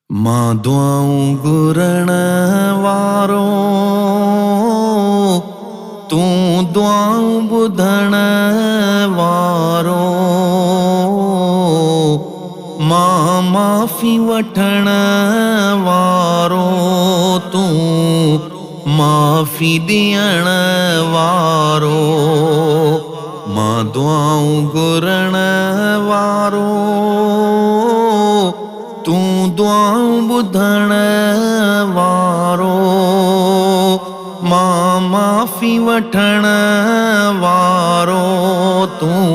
مان دعائون گهرڻ وارو، تون دعائون ٻڌڻ وارو. مان معافي وٺڻ وارو، تون معافي ڏيڻ وارو. مان دعائون گهرڻ وارو، تون دعائون ٻڌڻ وارو. مان معافي وٺڻ وارو، تون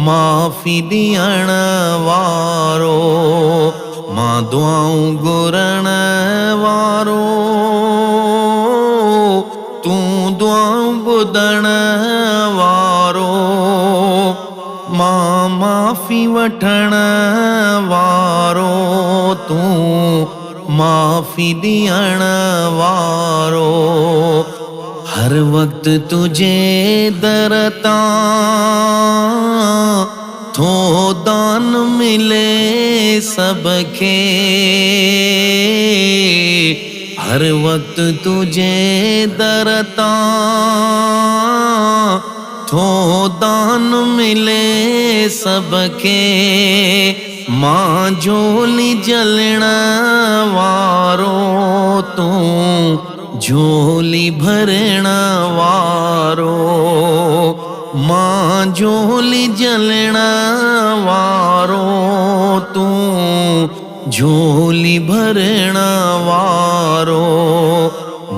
معافي ڏيڻ وارو. مان دعائون گهرڻ وارو، تون دعائون ٻڌڻ وارو. مان معافي وٺڻ وارو، تون معافي ڏيڻ وارو. هر وقت تنهنجي در تان ٿو دان ملي سڀ کي. هر وقت تنهنجي در تان ٿو دان ملي سڀ کي. مان جهولي جهلڻ وارو، تون جهولي ڀرڻ وارو. مان جهولي جهلڻ وارو، تون جهولي ڀرڻ وارو.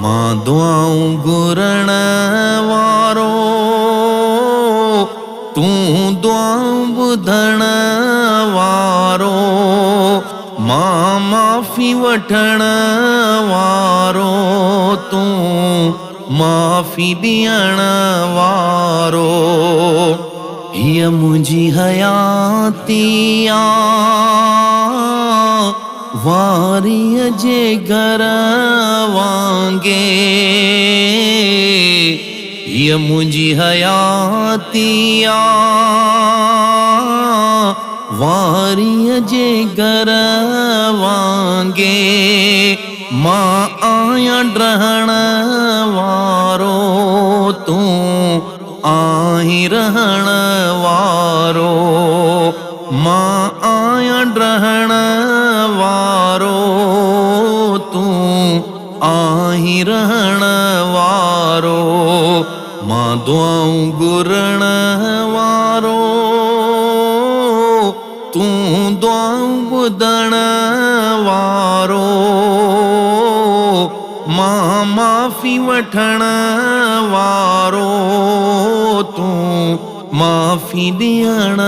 مان دعائون گهرڻ وارو، تون دعائون ٻڌڻ وارو. مان معافي وٺڻ وارو، تون معافي ڏيڻ وارو. هيء منهنجي حياتي آ واريء جي گهر وانگي. هيء منهنجي حياتي آ واريء جي گهر وانگي. مان آهيان ڊهڻ وارو، تون آهين رهڻ وارو. مان آهيان ڊهڻ وارو، تون آهين رهڻ وارو. مان دعائون گهرڻ وارو، تون دعائون ٻڌڻ وارو. مان معافي وٺڻ وارو، تون معافي ڏيڻ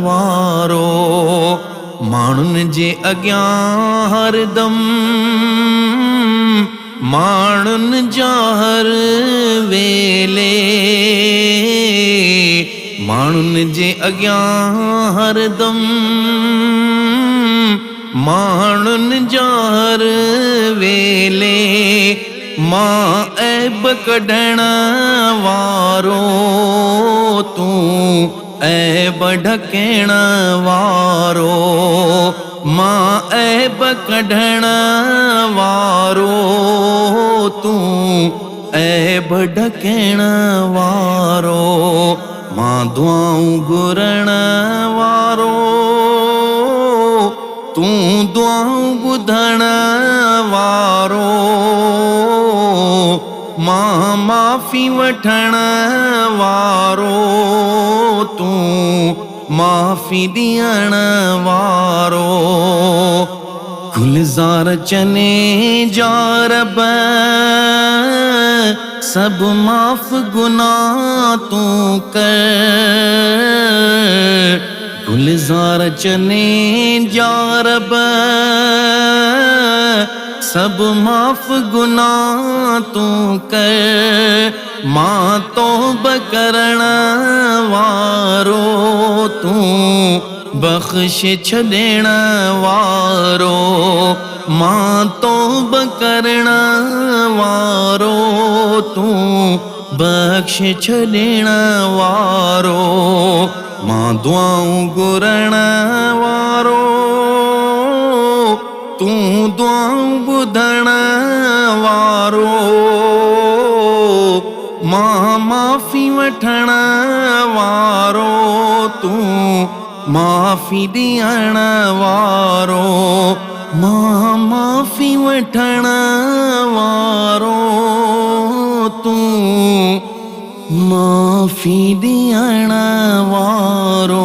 وارو. ماڻهن جي اڳيان هردم ماڻهن جا هر ويلي، ماڻهن جي اڳيان هردم ماڻهن جا هر ويلي. مان عيب ڪڍڻ وارو، تون عيب ڍڪڻ وارو. مان عيب ڪڍڻ وارو، تون عيب ڍڪڻ وارو. مان دعائون گهرڻ وارو، تون دعائون ٻڌڻ وارو. مان معافي وٺڻ وارو، تون معافي ڏيڻ وارو. گلزار چني جا رب، سڀ معاف گناهه تون ڪر. گلزار چني جا رب، سڀ معاف گناهه تون ڪر. مان توبه ڪرڻ وارو، تون بخش ڇڏڻ وارو. مان توبه ڪرڻ وارو، تون بخش ڇڏڻ وارو. مان دعائون گهرڻ وارو، تون دعائون ٻڌڻ وارو، مان معافي وٺڻ وارو، تون معافي ڏيڻ وارو، مان معافي وٺڻ وارو، تون معافي ڏيڻ وارو.